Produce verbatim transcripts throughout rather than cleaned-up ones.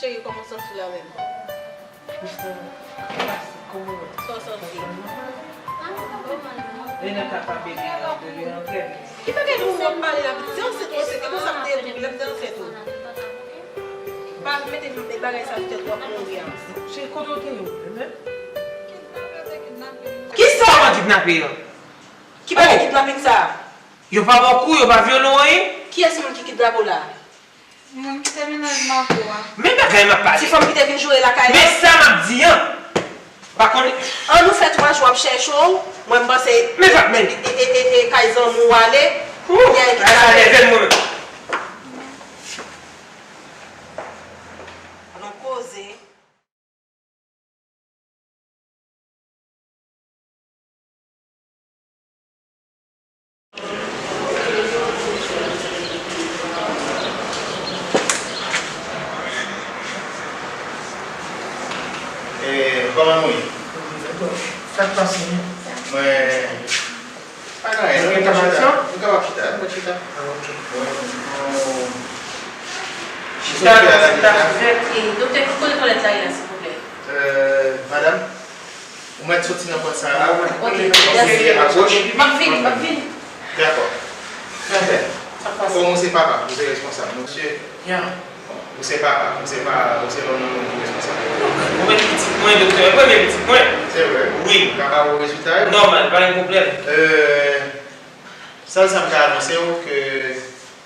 Cheri, kòman w santi w la menm? Sa w santi? Li nan ka pa bebe nan, bebe nan trè byen. Ki bagay pou w ap pale la, pitit? Se ansent ou ansent, e konsa m te ye tou, lè m te ansent ou. Pa mete bagay sa sou tèt ou ap mouri a. Cheri, kote w te ye menm? Kisa? Kòman kidnape an? Ki bagay kidnaping sa? Yo pa ba w kou, yo pa vyole w anyen? Kiyès moun ki kidnape w la? Moun ki te mennaj Marco a. Men bagay m ap pale. Ti fanm ki te vin joure lakay la. Men sa m ap di an. Pa konn. An nou fè twa jou ap chèche w. Mwen m panse. Men pa men. E, e, e, e, kay zanmi w ale. Ou. Kay sa nève m mwen menm. Nan koze. E, kòman nou ye? Sa k pase? Mwen, pa gen anyen, nou kapab chita. Nou kapab chita, nou kapab chita. Ah, ok. Wi. Chita, chita, chita. E, doktè, ki kote twalèt la ye la, silvouplè? Euh, madam, ou mèt soti nan pòt sa a. Ok, mèsi. Agoch. M ap vini, m ap vini. Dakò. Sipè. Sa k pase? Kòm ou se papa, ou se responsab. Mesye, bon, ou se papa, ou se pa, ou se nonm nan moun ki responsab. Ou mèt pitit mwen, doktè, premye pitit mwen. Se vre? Wi. Ou ka ba ou rezilta yo? Nòmal, pa gen pwoblèm. Euh, sèl sa m ka anonse w ke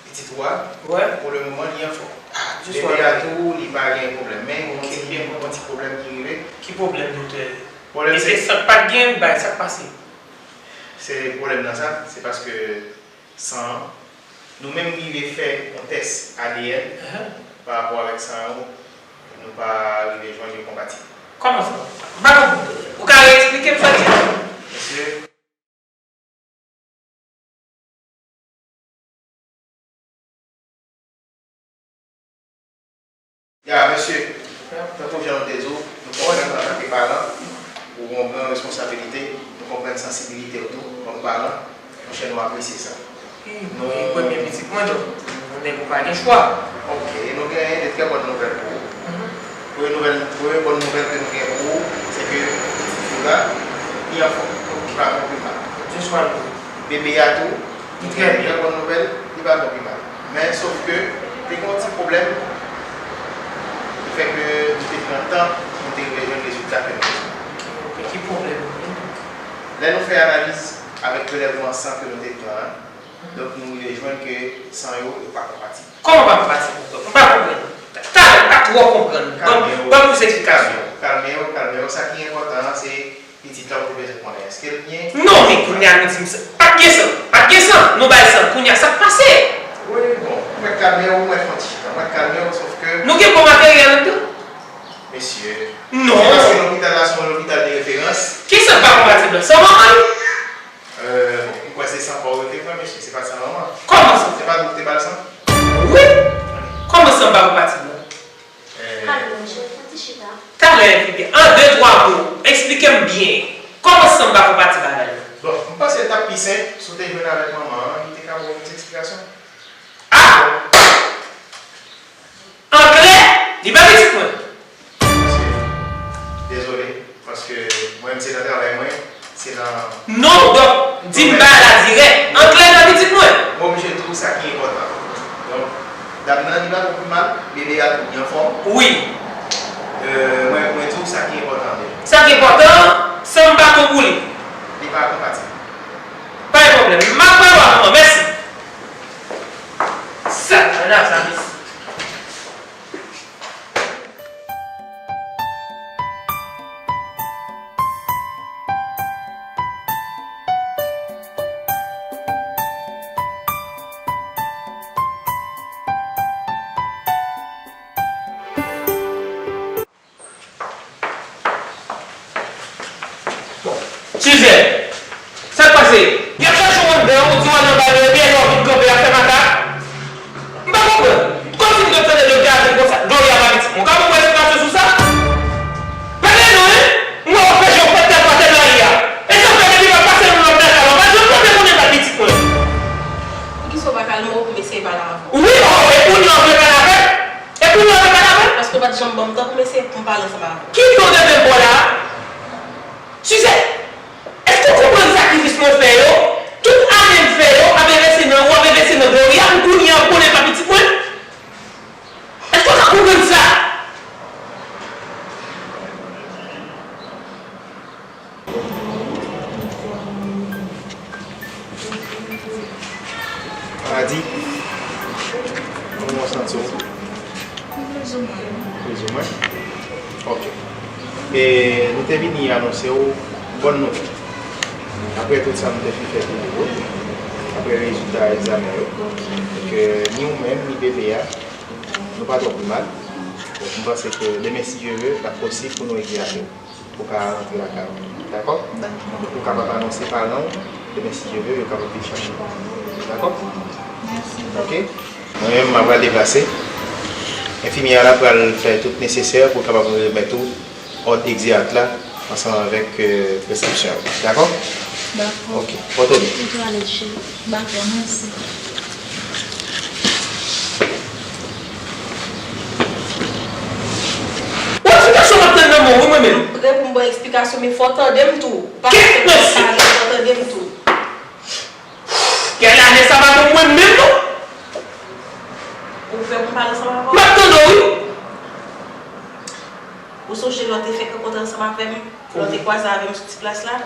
pitit ou a, pou le moman, li anfòm. Bebe a tou, li pa gen pwoblèm. Men, yon ti, yon ti pwoblèm ki rive. Ki pwoblèm, doktè? Pwoblèm se, se sant pa t gen, bay, sa k pase? Se pwoblèm nan sa, se paske san an, nou menm rive fè yon tès A D N pa rapò avèk san an, nou pa rive jwenn yo konpatib. Kòman sa? M pa konprann. Ou ka reeksplike m sa, ti? Mesye, Ya, mesye, tankou jan nou te di w, nou konprann antanke paran, ou gen yon gran responsabilite, nou konprann sansibilite w tou, kòm paran, monchè, nou apresye sa. Wi, nou, e premye pitit mwen, donk, nou konnen nou pa gen chwa. Ok, nou gen de trè bòn nouvèl pou ou. Premye nouvèl, premye bòn nouvèl ke nou gen pou ou, se ke pitit fi w la, li anfòm, li pa pran pi mal. Bebe a tou, li gen trè bòn nouvèl, li pa pran pi mal. Men, sof ke, te gen yon ti pwoblèm ki fè ke nou te pran tan pou nou te rive jwenn rezilta ke nou bezwen. Ok, ki pwoblèm nou gen? Lè nou fè analiz avèk prelèvman san ke nou te pran an, donk, nou rive jwenn ke san yo, yo pa konpatib. Kòman pa konpatib? M pa konprann. Talè, m pa twò konprann. Ban m, ban m plis eksplikasyon. Kalme w, kalme w. Sa ki enpòtan an, se pitit la ou te bezwen konnen. Èske l byen? Non, men kounye a nou di m sa. Pa t gen san. Pa t gen san. Nou bay san. Kounye a, sa k pase? Wi, bon. Ou mèt kalme w, ou mèt fè yon ti chita. Ou mèt kalme w, sof ke. Nou gen bon materyèl anndan? Mesye. Non. Se paske lopital la se yon lopital de referans. Ki san pa konpatib la? San manman l? Euh, bon, m kwè se san pa w yo te pran, mesye, se pa t san manman. Kòman sa? Se pa nou ki te ba l san? Wi! Kòman san pa konpatib la? Euh, Kalme w, cheri, fè yon ti chita. Talè, envite. An de, twa mo, eksplike m byen. Kòman san pa konpatib avè l? Bon, m panse l t ap pi senp si w te jwenn avèk manman an, li te ka ba w plis eksplikasyon. Ah! Anklè, li pa pitit mwen. Mesye, dezole, paske mwen menm se nan travay mwen, se nan. Non, dòk, di m bagay la dirèk. Anklè, li pa pitit mwen. Mwen oblije di w sa ki enpòtan. Donk, dam nan, li pa twò pi mal, bebe a tou, li anfòm. Wi. Euh, mwen, mwen di w sa ki enpòtan deja. Sa ki enpòtan, san m pa konpoulit. Li pa konpatib. Pa gen pwoblèm. M ap ba w avan, mèsi. Sa, ann al sa, mèsi. Bon. Suzèn, sa k pase? Y ap chache w anndan, ou di w al nan bal yo, epi lè w vin kanpe ap fè makak? M pa konprann. Kòmsi m t ap tande doktè a di m konsa, Gloria pa pitit mwen. Ou ka ban mwen eksplikasyon sou sa? Pale non, en! M wè w fè jan w fè tèt w atè nan lari a. E sa w fè depi m ap pase nan lòt lakay la, w pa janm pote moun e pa pitit mwen. Poukisa w pa kalme w pou m eseye pale avè w? Wi, o, e kounye a w vle pale avè m? E kounye a w vle pale avè m? Paske Ou pa t janm ban m tan pou m eseye pou m pale ansanm avè w. Ki do de menm bò la? Suzette, èske w konprann sakrifis mwen fè yo? Tout ane m fè yo, ap envesti nan ou, ap envesti nan Gloria, pou kounye a w konnen pa pitit mwen? Èske w ka konprann sa? Adi, kòman w santi w? Plizoumwen. Plizoumwen? Ok. E, nou te vini anonse w bòn nouvèl. Apre tout sa nou te fin fè pou ou, apre rezilta egzamen yo, ke ni ou menm, ni bebe a, nou pa twò pi mal. Donk, m panse ke demen, si Dye vle, l ap posib pou nou egzeyate w. Ou ka rantre lakay ou. Dakò? Dakò. Ou kapab anonse paran w, demen, si Dye vle, yo kapab vin chache w. Dakò? Mèsi. Ok? Mwen menm, m ap pral deplase. Enfimyè a la pral fè tout nesesè pou l kapab remèt ou òd egzeyat la ansanm avèk, euh, preskripsyon yo. Dakò? Dakò. Ok. Pòte w byen. Ou tou alèz, cheri. Dakò, mèsi. Ou eksplikasyon m ap tann nan men w, wi, mwen menm. M prè pou m ba w eksplikasyon, men fò w tande m tou. Ou pa ka fè m pale, fò w tande m tou. Kèl ane sa pa pou mwen menm, non? Ou prè pou m pale ansanm avè w? M ap tande w, wi. Ou sonje lè w te fèk rankontre ansanm avè m, lè w te kwaze avè m sou ti plas la?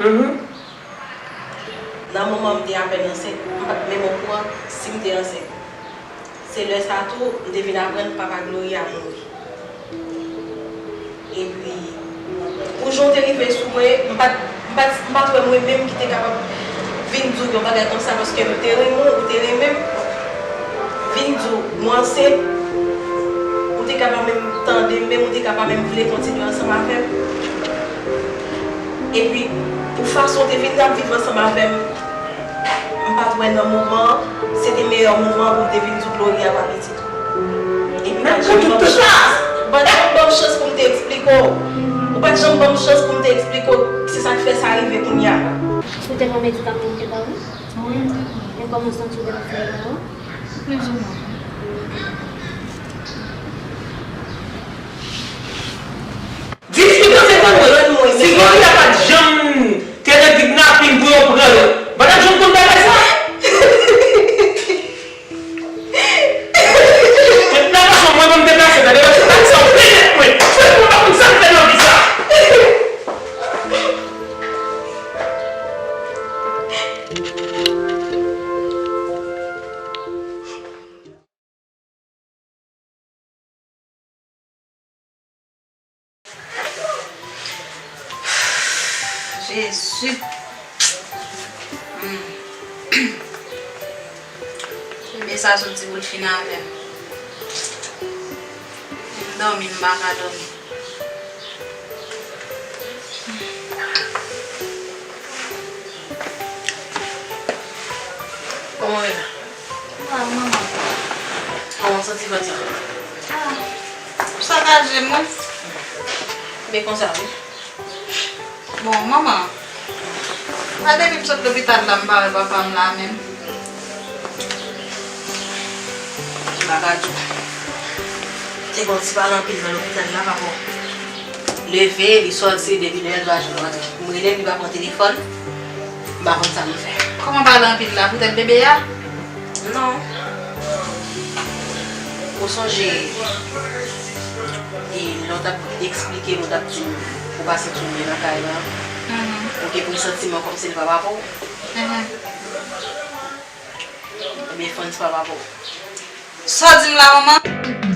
Nan moman m te apèn ansent, m pa t menm okouran si m te ansent. Se lè sa a tou, m te vin aprann papa Gloria mouri. Epi, pou jan w te rive sou mwen, m pa t, m pa t, m pa t wè mwen menm ki te kapab vin di w yon bagay konsa, paske m te renmen w, ou te renmen m. Vin di w mwen ansent, ou te kapab menm tande m, menm ou te kapab menm vle kontinye ansanm avè m. Epi, pou fason w te vin ap viv ansanm avè m, m pa t wè nan moman an, se te meyè moman an pou m te vin di w Gloria pa pitit ou. Epi, ou pa t janm ban m chans, ou pa t janm ban m chans pou m te eksplike w. Ou pa t janm ban m chans pou m te eksplike w, se sa k fè sa rive kounye a la. Ou te pran medikaman ou te ba ou? Wi. E kòman w santi w depi w pran yo? Plizoumwen. Diskite se konn mwen. Si Gloria pa t janm te nan kidnaping pou yo pran l, m pa t ap janm konn bagay sa. Tout nan fason mwen menm deplase, tande, paske sa w pèmèt mwen. Fè mwen pa konn sa m fè nan vi sa. Jezi. Hmm. Bebe sa soti bout fin avè m. M dòmi, m pa ka dòmi. Kòman w ye la? Sa va, manman. Kòman w santi vant lan? Ah, sakaje mwen. Men konsa wi. Bon, manman, a depi m sot lopital la, m pa wè papa m la menm. M pa ka di w. Te gen yon ti pale anpil nan lopital la, papa w leve, li sòti, depi lè l pa janm rantre. M rele l, li pa pran telefòn. M pa konn sa m fè. Kòman pale anpil la? Poutèt bebe a? Non. Ou sonje, e, lè w t ap eksplike m, ou t ap di m ou pa santi w byen nan kay la, ou gen presantiman kòmsi l pa papa w? Ebyen, Frantz pa papa w. Sa w di m la, manman?